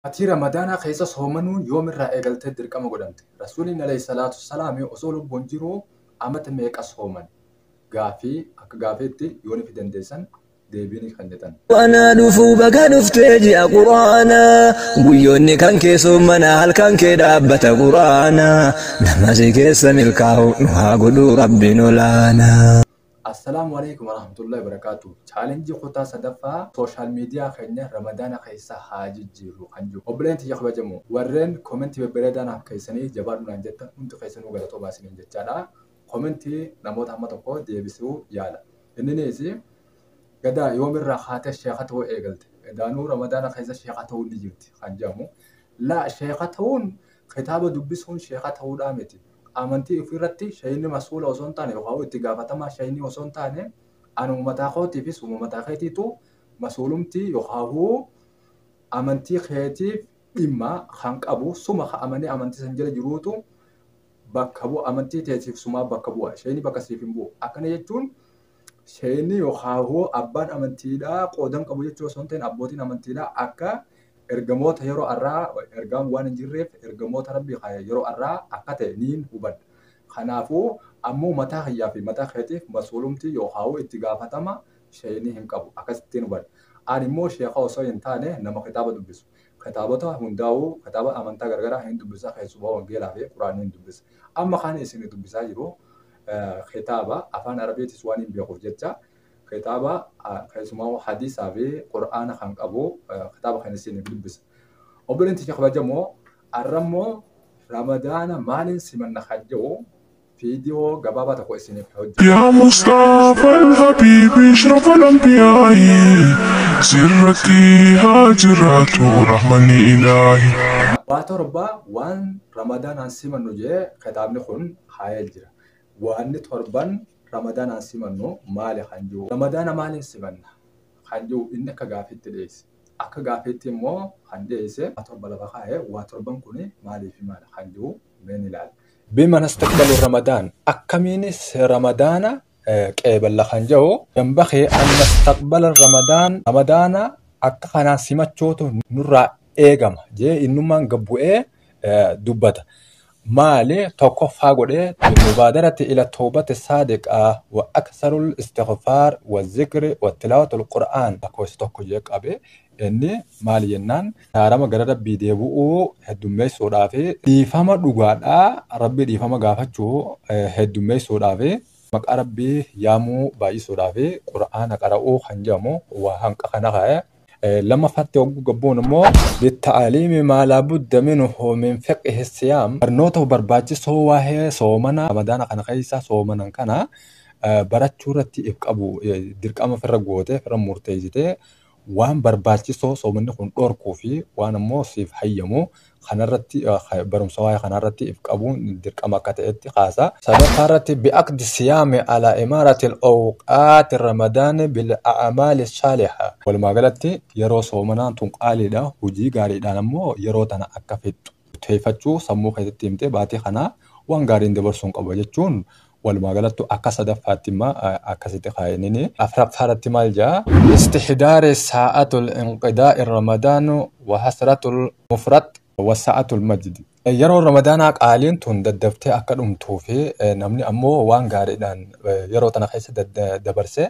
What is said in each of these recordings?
Baatii Ramadaanaa keessa soomanuun yoomirraa eegaltee dirqama godhamte? Rasuulli alayhi salaatu salaami osoo lubbuun jiruu amata meeqa sooman? Gaafii akka gaafiitti yoo ni dandeessan deebii ni kennitan. Anaa dhufuu baga dhuftee ji'a quraanaa, guyyoonni kan kee soomana, halkan kee dhaabbata quraanaa, nama si keessa milkaa'u nu haa godhu rabbiin olaanaa. Assalaamu alaikum warahmatullahi wabarakatuh. Chaalenjii kutaa sadaffaa, social media keenya Ramadaana keessa haa jijjiirru kan jiru. Obboleen tiyya kabajamoo, warreen koomentii babbareedaa naaf keessanii jabaadhu naan jettan hundi keessanuu galatoomaa isiniin jechaadha. Koomentii namoota hamma tokko deebisuu yaala. Inninis gadaa yoomirraa kaatee sheeka ta'uu eegalte? Edaanuu Ramadaana keessa sheeka ta'uun ni jirti kan jedhamu. Laa, sheeka ta'uun kitaaba dubbisuun sheeka ta'uudhaa miti. Amantii ofirratti shayinni masuula osoo hin taane yookaan itti gaafatamaa shayinii osoo hin taane, anuma mataa kootiifis suma mataa keetiitu masuulumti yookaan amantii keetiif dhimma kan qabu suma ka amanee amantii san jala jiruutu bakka bu'a, amantii teetiif sumaa bakka bu'a. Shayinii bakka siif hin bu'u. Akkana jechuun shayinii yookaan abbaan amantiidhaa qoodan qabu jechuu osoo hin ta'in, abbootiin amantiidhaa akka ergamoota yeroo har'aa ergaan waan hin jirreef ergamoota rabbii yeroo har'aa akka ta'e niin hubadha. Kanaafuu ammoo mataa kiyyaa fi mataa keetiif masuulumti yookaan itti gaafatama shayinii hin qabu. Akkasittiin hubadha. Ani immoo sheeka osoo hin taane nama kitaaba dubbisu. Kitaabota hundaa'uu, kitaaba amantaa garagaraa hin dubbisa, keessumaa wangeelaa fi quraanii hin dubbisa. Amma kan isin dubbisaa jiru kitaaba afaan Arabiitis waan hin beekuuf jecha kitaaba keessumaa hadiisaa fi quraana kan qabu kitaaba kan isin dubbisa. Obboleen tiyya kabajamoo, har'ammoo Ramadaana maaliin simanna kan jedhu viidiyoo gabaabaa tokko isiniif hojjedha. يا مصطفى الحبيب اشرف الأنبياء، سرتي هاجرات رحمن إلهي. Waa torba waan Ramadaanaan simannu jee kitaabni kun kaayee jira. Waanni torban Ramadaanaan simannu maali kan jiru? Ramadaana maaliin simanna kan jiru inni akka gaafiitti dhiyeesse. Akka gaafiitti immoo kan dhiyeesse waa torba lafa kaayee, waa torban kun maalii fi maali kan jiru mee ni ilaalla. Bima nastaqbalu Ramadaan, akkamiinis Ramadaana qeeballa kan jiru, yanbaghi an nastaqbala Ramadaan, Ramadaana akka kanaan simachuutu nurraa eegama jee innummaan gabbu'ee dubbata. Maali tokkoffaa godhee? Mubaadarati ila tawbati saadiqaa wa aksarul istighfaar wa zikri wa tilaawatul qur'aan lakkoofsa tokko jee qabe. Inni maali jennaan, araarama gara rabbii deebi'uu heddummeessuudhaa fi dhiifama dhugaadhaa rabbii dhiifama gaafachuu heddummeessuudhaa fi maqaa rabbii yaamuu baay'isuudhaa fi qur'aana qara'uu kan jedhamu waa hanqa kana kaa'e. Lammaffaatti hogguu gabbuun immoo bitta'aliimi maa laa budda minhu min fiqhi siyaam, barnoota barbaachisoo waa'ee soomana Ramadaana kana keessa soomanan kana barachuu irratti if qabu, dirqama ofirra gootee ofirra murteessitee waan barbaachisoo soomanni kun dhorkuu fi waan ammoo siif hayyamu kanarratti barumsa waa'ee kanarratti if qabuun dirqama akka ta'etti kaasa. Sadaffaa irratti bi'aqdi siyaami ala imaarati awqaati ramadaani bil a'maali saaliha. Walumaa galatti yeroo soomanaan tun qaaliidha. Hojii gaariidhaan ammoo yeroo tana akka fixxu teeffachuu sammuu keessatti himtee baatii kana waan gaariin dabarsuun qaba jechuun walumaa galattu akka sadaffaatti immoo akkasitti kaa'inini. Afuraffaa irratti maal jedha? Istihdaari saa'atul inqidaa'i ramadaanu wa hasratul mufrat wa sa'atul majdi. Yeroo Ramadaanaa qaaliin tun daddaftee akka dhumtuu fi namni ammoo waan gaariidhaan yeroo tana keessa dabarse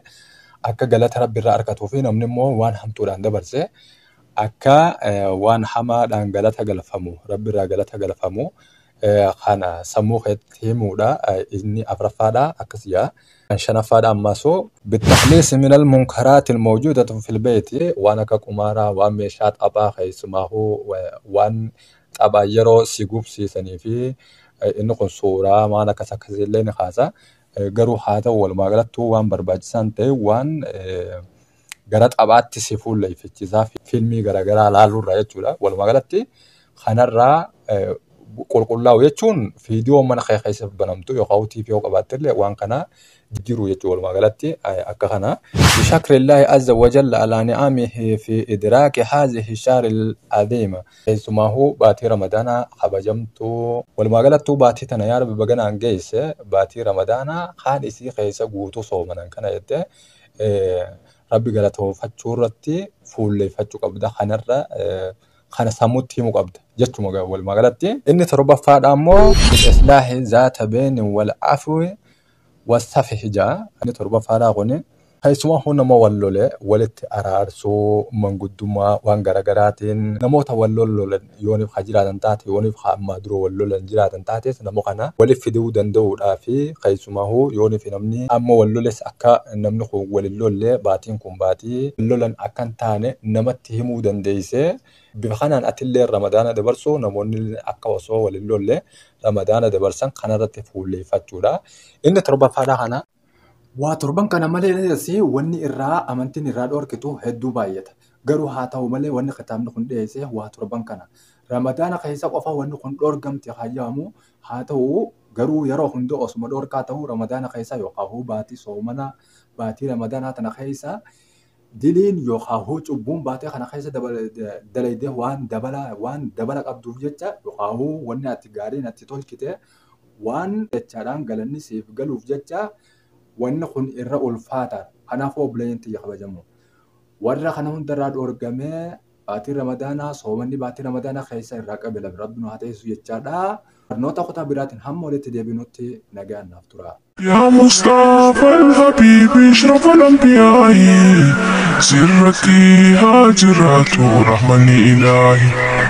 akka galata rabbi irraa argatuu fi namni immoo waan hamtuudhaan dabarse akka waan hamaadhaan galata galfamu, rabbi irraa galata galfamu kana sammuu keetti himuudha. Inni afuraffaadha akkas jedha. Kan shanaffaadha ammasoo bittakhliisi min almunkaraati almawjuudatu fil beyti, waan akka qumaaraa, waan meeshaa taphaa, keessumaahuu waan taphaa yeroo si gubsiisanii fi inni kun suuraa waan akkas akkasiillee ni kaasa. Garuu haa ta'u, walumaa galattuu waan barbaachisaan ta'e waan gara taphaatti si fuulleeffachiisaa fiilmii garaagaraa laaluurraa jechuudha. Walumaa galatti kanarraa qulqullaa'u jechuun viidiyoo mana kee keessa banamtu yookaan TV yoo qabaatte illee waan kana jijjiiruu jechuudha walumaa galatti akka kana. Bishakrillahi azza wa jalla ala ni'amihi fi idraaki hazihi shahril aziima. Keessumaahuu baatii Ramadaanaa kabajamtuu walumaa galattuu baatii tana yaa Rabbi baganaan geesse, baatii Ramadaanaa kaan isii keessa guutuu soomanan kana jettee rabbi galatoofachuu irratti fuulleeffachuu qabda. Kanarra Kana sammuutti himuu qabda jechuma walumaa galatti. Inni torbaffaadha ammoo islaahi zaata beeni wal afwi wasafi jaa. Inni torbaffaadha kuni keessumaa nama wal lole walitti araarsuu, manguddummaa waan garaagaraatiin namoota wal lolan yooniif haa jiraatan taate, yooniif haa ammaa dura wal lolan jiraatan taates, nama kana waliif fiduu danda'uudhaa fi keessumaa yooniif namni amma wal loles akka namni kun walin lolle, baatiin kun baatii wal lolan akka hin taane namatti himuu dandeessee, bifa kanaan atillee Ramadaana dabarsuu, namoonni akka osoo walin lolle Ramadaana dabarsan kanarratti fuulleeffachuudha. Inni torbaffaadha kana. Waa torban kana malees wanni irraa amantiin irraa dhorkitu hedduu baay'ata. Garuu haa ta'u malee wanni kitaabni kun dhiyeesse waa torban kana. Ramadaana keessa qofa wanni kun dhorgamte hayyamu haa ta'u, garuu yeroo hunda osuma dhorkaa ta'u Ramadaana keessa yookaan baatii soomana, baatii Ramadaanaa tana keessa diliin yookaan cubbuun baatee kana keessa dalaydee waan dabala qabduuf jecha, yookaan wanni ati gaariin ati tolchite waan jechaadhaan galanni siif galuuf jecha wanni kun irra ulfaata. Kanaafuu obboleeyyan tiyya kabajamoo, warra kana hundarraa dhoorgamee baatii Ramadaanaa, soomanni baatii Ramadaanaa keessa irraa qabeelame Rabbi nu haa taasisu jechaadha. Barnoota kutaa biraatiin hamma walitti deebinutti nagaan naaf tura. يا مصطفى الحبيب اشرف الأنبياء، سرتي هاجرات رحمن إلهي.